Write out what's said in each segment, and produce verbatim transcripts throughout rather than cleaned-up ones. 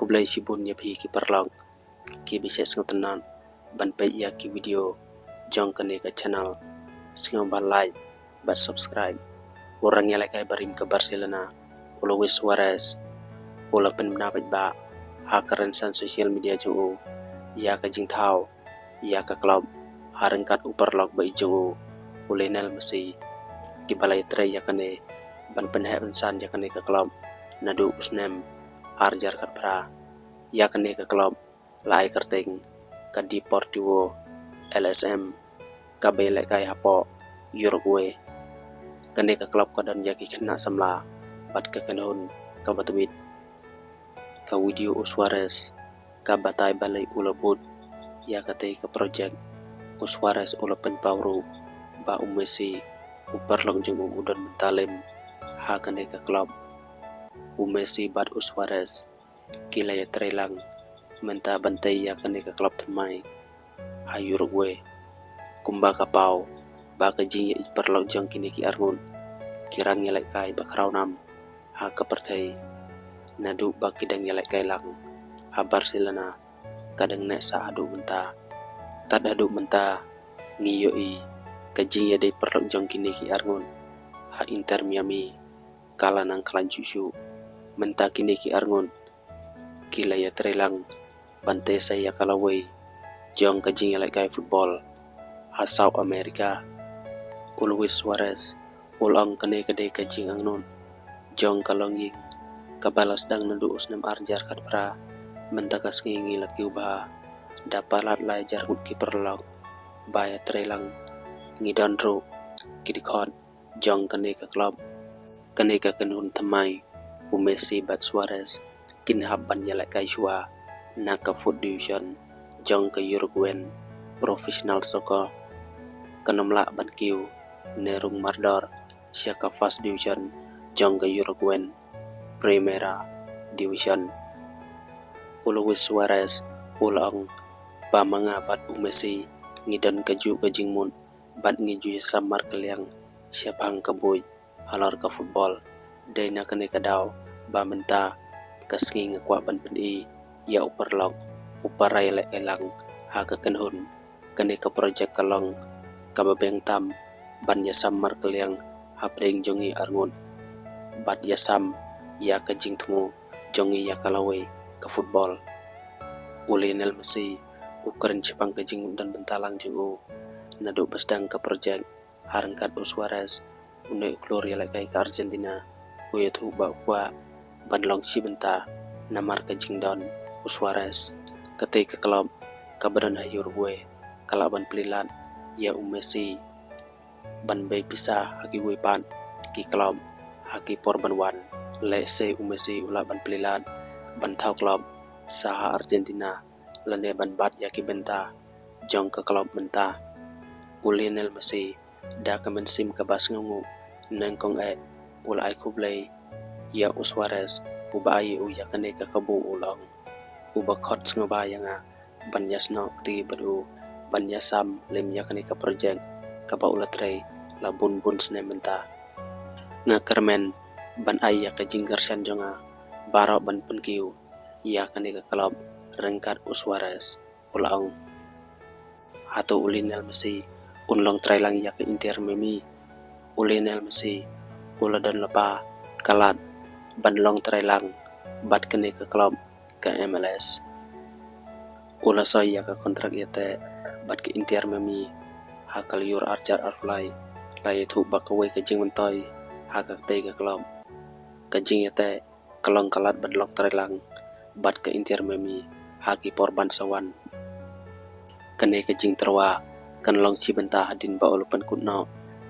Khublei shibun ïa phi ki paralok kiba ïa sngewtynnat ban peit ïa ki video jong kane ka channel. Sngewbha like bad subscribe. U rangïalehkai barim ka Barcelona, u Luis Suarez, u la pynbna paidbah ha ka rynsan social media jong u ïa ka jingthaw ïa ka club ha ryngkat u paralok ba ïeit jong u, u Lionel Messi, kiba la ïatrei ïa kane ban pynheh pynsan ïa kane ka club naduh u snem ar hajar khatphra. Ïa kane ka club la ai kyrteng ka Deportivo L S M, kaba ïalehkai hapoh Uruguay. Kane ka club ka don ïa ki khynnah samla bad ka kynhun kaba tbit. Ka video u Suarez ka batai balei u la bud ïa katei ka project. U Suarez u la pynpaw ruh ba u Messi, u paralok jong u, u don mynta lem ha kane ka club. U Messi bad u Suarez ki la ïatrei lang mynta ban tei ïa kane ka club thymmai ha Uruguay. Kumba ka paw ba ka jingïaid paralok jong kine ki arngut ki rangïalehkai ba khraw nam ha ka pyrthei, naduh ba ki dang ïalehkai lang ha Barcelona, ka dang neh sah haduh mynta. Tad haduh mynta ngi ïohi ka jingïadei paralok jong kine ki arngut ha Inter Miami ka la nang khlaiñ shuh shuh. Mynta kine ki arngut ki la ïatrei lang ban tei sa ïa ka lawei jong ka jingïalehkai football ha South America. U Luis Suarez u la ong kane ka dei ka jingangnud jong ka longïing kaba la sdang naduh u snem ar hajar khatphra. Mynta ka sngi ngi la kiew bha da palat lai hajar ngut ki paralok ba ïatrei lang. Ngi don ruh ki dkhot jong kane ka club. Kane ka kynhun thymmai, u Messi bad Suarez, kin hap ban ïalehkai shuwa na ka fourth division jong ka Uruguayan professional soccer. Kan ym lah ban kiew ne rung mardor sha ka first division jong ka Uruguayan Primera Division. U Luis Suarez u la ong ba ma nga bad u Messi ngi don kajuh ka jingmut bad ngi ju ïasam markylliang shaphang ka buit halor ka football. Dei na kane ka daw ba mynta ka sngi nga kwah ban pyni ïa u paralok, u para ïalehkai lang ha ka kynhun. Kane ka project ka long kaba biang tam ban ïasam markylliang hapdeng jong ngi arngut bad ïasam ïa ka jingthmu jong ngi ïa ka lawei ka football. U Lionel Messi u kren shaphang ka jingdon bynta lang jong u naduh ba sdang ka project ha ryngkat u Suarez, une u khlur ïalehkai ka Argentina, u ïathuh ba u kwah ban long shi bynta namar ka jingdon u Suarez. Katei ka club kaba don ha Uruguay ka lah ban plie lad ïa u Messi ban bei pisa ha kiwei pat ki club ha ki por ban wan. Lehse u Messi u lah ban plie lad ban thaw club sa ha Argentina lane ban bat ïa ki bynta jong ka club mynta. U Lionel Messi da ka mynsiem kaba sngewnguh nyngkong eh u la ai khublei ïa u Suarez uba ai ïa u ïa kane ka kabu. U la ong, uba khot sngewbha ïa nga ban ïasnoh kti bad u, ban ïasam lem ïa kane ka project kaba u la trei la bun bun snem mynta. Nga kyrmen ban ai ïa ka jingkyrshan jong nga baroh ban pynkiew ïa kane ka club ryngkat u Suarez, u la ong. Hato u Lionel Messi un long trai lang ïa ka Inter Miami? U Lionel Messi u la don lypa ka lad ban long trai lang bad kane ka club ka M L S. U la soi ïa ka kontrak ïateh bad ka Inter Miami ha ka lyiur ar hajar arphew lai. La ïathuh ba kawei ka jingmyntoi ha katei ka club, ka jingïateh ka long ka lad ban long trai lang bad ka Inter Miami ha ki por ban sa wan. Kane ka jingtyrwa kan long shi bynta hadien ba u la pynkut noh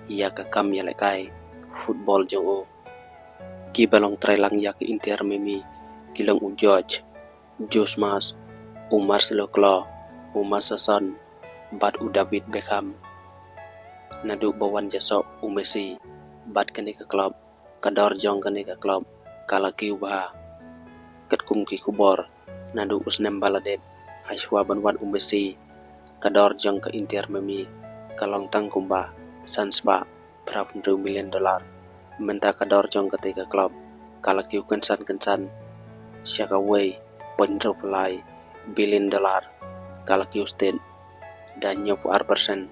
ïa ka kam ïalehkai football jong u. Kiba long trai lang ïa ka Inter Miami ki long u Jorge Jesus, u Marcelo Claure, u Marcelo Son bad u David Beckham. Naduh ba wan jasoh u Messi bad kane ka club, ka dor jong kane ka club ka la kiew bha. Katkum ki khubor, naduh u snem ba la dep, hashuwa ban wan u Messi, ka dor jong ka Inter Miami ka long tang kumba san spah phra phew hynriew million dollar. Mynta ka dor jong katei ka club ka la kiew kynsan kynsan sha kawei point hynriewphew lai billion dollar ka la kiew stet da hynñiewphew ar percent